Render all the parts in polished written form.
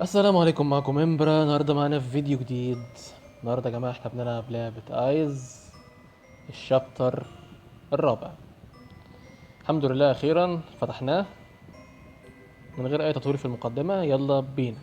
السلام عليكم، معكم امبرا. النهارده معانا في فيديو جديد. النهارده يا جماعة احنا بنلعب لعبه Eyes، ال chapter الرابع. الحمد لله اخيرا فتحناه من غير اي تطوير في المقدمة. يلا بينا.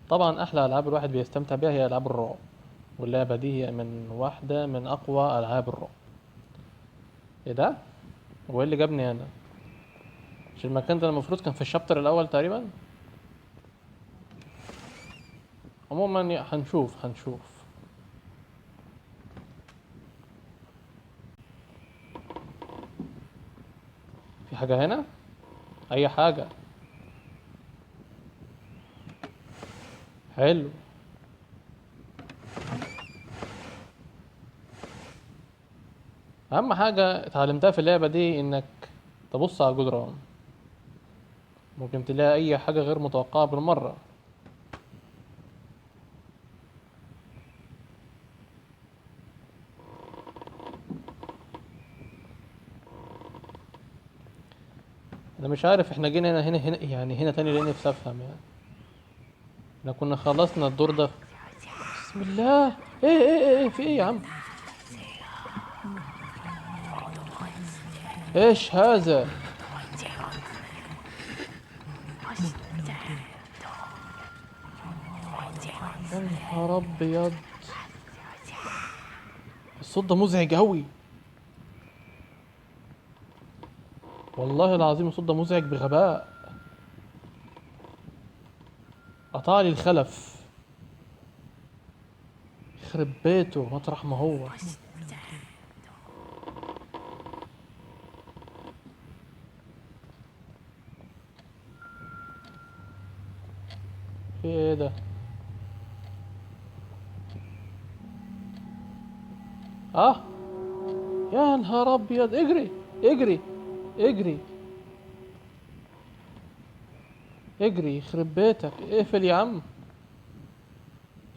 طبعا احلى العاب الواحد بيستمتع بيها هي العاب الرعب، واللعبة دي هي من واحدة من اقوى العاب الرعب. ايه ده؟ هو ايه اللي جابني هنا؟ مش المكان ده المفروض كان في الشابتر الاول تقريبا؟ عموما هنشوف. في حاجة هنا؟ اي حاجة. حلو. اهم حاجة اتعلمتها في اللعبة دي انك تبص على الجدران، ممكن تلاقي اي حاجة غير متوقعة بالمرة. انا مش عارف احنا جينا هنا هنا هنا يعني هنا تاني ليه، نفسي افهم يعني. احنا كنا خلصنا الدور ده. بسم الله. ايه ايه ايه ايه في ايه يا عم؟ ايش هذا؟ يا نهار ابيض، الصوت ده مزعج اوي والله العظيم. الصوت ده مزعج بغباء، قطع لي الخلف. يخرب بيته مطرح ما هو. في ايه ده؟ يا نهار ابيض، اجري اجري اجري اجري، يخرب بيتك، اقفل يا عم.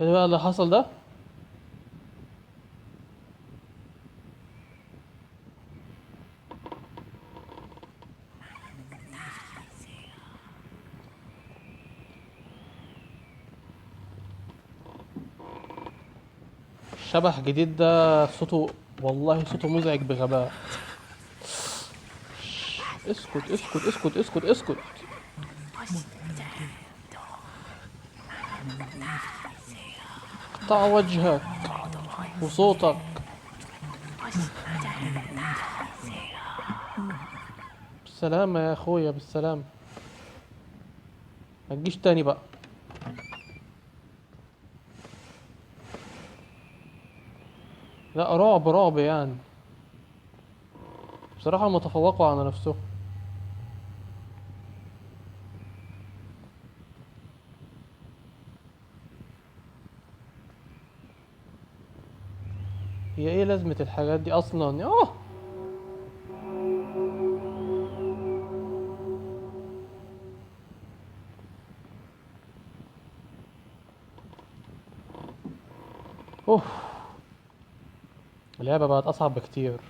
ايه بقى اللي حصل ده؟ شبح جديد ده، صوته والله صوته مزعج بغباء. اسكت اسكت اسكت اسكت اسكت. اقطع وجهك وصوتك. بالسلامة يا اخويا، بالسلامة، ما تجيش تاني بقى. لا رعب رعب يعني بصراحة، هم تفوقوا على نفسهم. هي ايه لازمة الحاجات دي اصلا؟ اوف، اللعبة بقت اصعب بكتير.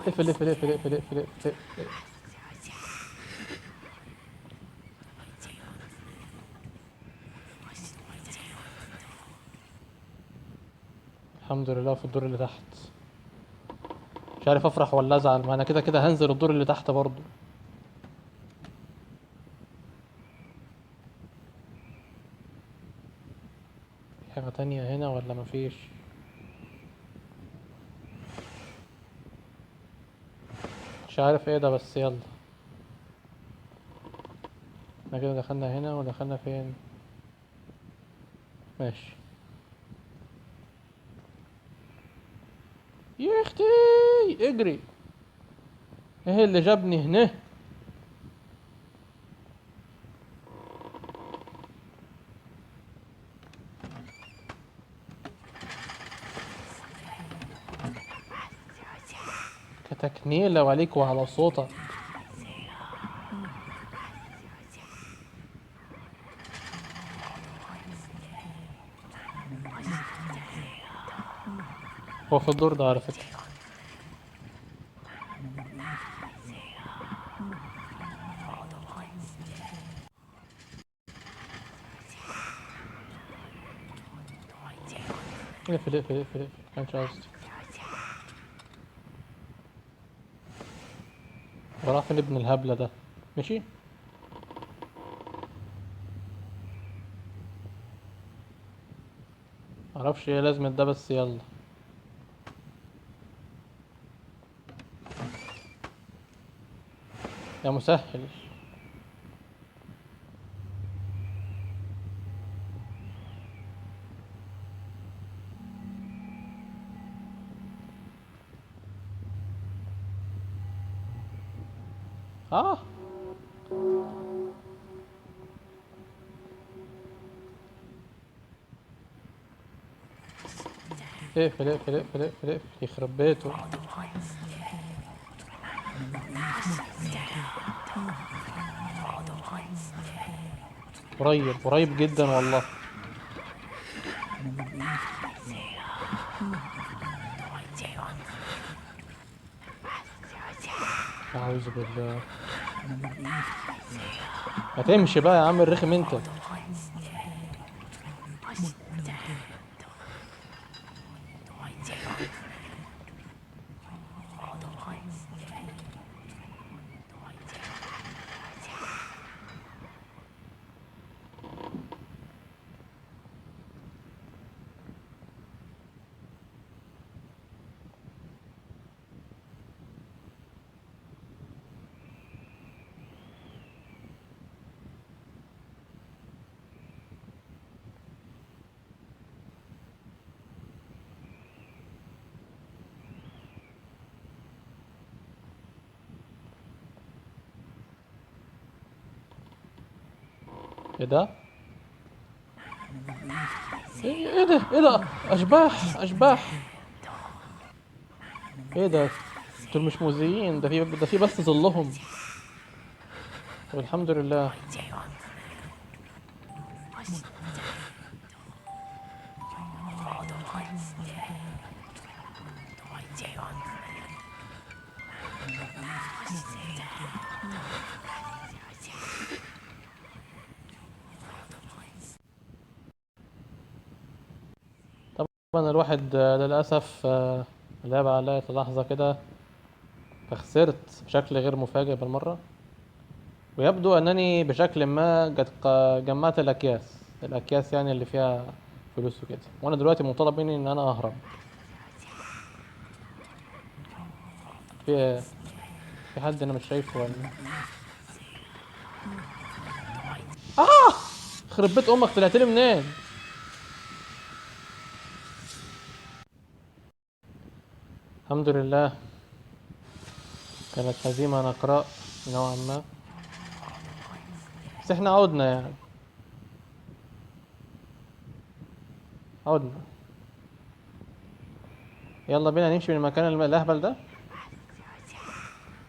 اقفل اقفل اقفل اقفل اقفل اقفل اقفل. الحمد لله في الدور اللي تحت. مش عارف افرح ولا ازعل، ما انا كده كده هنزل الدور اللي تحت برضو. في حاجة تانية هنا ولا مفيش؟ مش عارف ايه ده، بس يلا احنا كده دخلنا هنا ودخلنا فين؟ ماشي. يا اختي اجري، ايه اللي جابني هنا؟ كتكنيلة وعليك وعلى صوتك. هو في الدور ده على فكرة. اقفل اقفل اقفل اقفل، كانش قصدي. وراح فين ابن الهبلة ده؟ ماشي. معرفش ايه لازمة ده بس يلا. يا مسهل. اقفل اقفل اقفل اقفل اقفل، يخرب بيته. قريب قريب جدا والله. أعوذ بالله. ما تمشي بقى يا عم الرخم انت. ايه ده؟ ايه ده؟ ايه ده؟ اشباح اشباح. ايه ده؟ دول مش مؤذيين، ده في بس ظلهم. والحمد لله. طبعا الواحد للأسف لعب عليا في لحظة كده فخسرت بشكل غير مفاجئ بالمرة، ويبدو أنني بشكل ما قد جمعت الأكياس يعني اللي فيها فلوس وكده، وأنا دلوقتي مطالب مني إن أنا أهرب. في حد أنا مش شايفه ولا إيه؟ خرب بيت أمك، طلعت لي منين؟ الحمد لله كانت هزيمة نقراء نوعا ما، بس احنا عدنا يعني، عدنا. يلا بينا نمشي من المكان الأهبل ده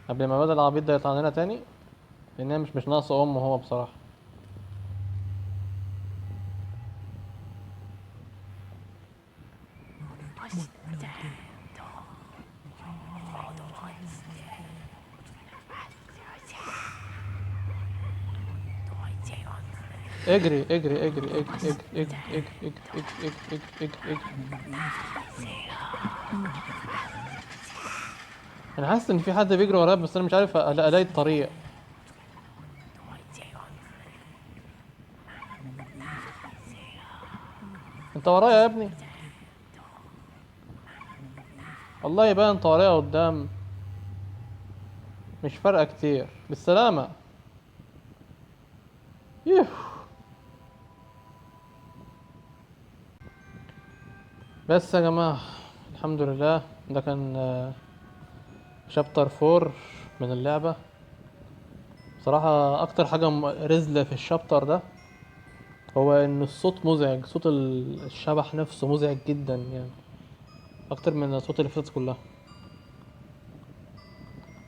قبل ما الواد العبيط ده يطلع لنا تاني، لأنها مش ناقصة أمه هو بصراحة. اجري اجري اجري اجري اجري اجري اجري اجري اجري اجري اجري اجري. انا حاسس ان في حد بيجري ورايا بس انا مش عارف الاقي الطريق. انت ورايا يا ابني؟ والله يبان انت ورايا قدام، مش فارقه كتير. بالسلامه. يوه. بس يا جماعة الحمد لله ده كان شابتر 4 من اللعبة. بصراحة أكتر حاجة رزلة في الشابتر ده هو إن الصوت مزعج، صوت الشبح نفسه مزعج جدا يعني، أكتر من الصوت اللي فاتت كلها.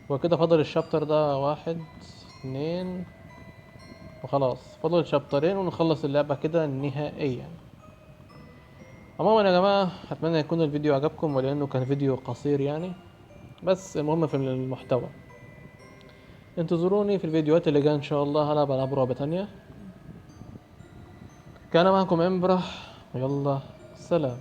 وكده فاضل الشابتر ده 1 2 وخلاص، فاضل شابترين ونخلص اللعبة كده نهائيا. عموما يا جماعة أتمنى يكون الفيديو عجبكم، ولأنه كان فيديو قصير يعني، بس المهم في المحتوى. انتظروني في الفيديوهات اللي جاية إن شاء الله، هلعب ألعاب رعب تانية. كان معكم إمبرح، يلا سلام.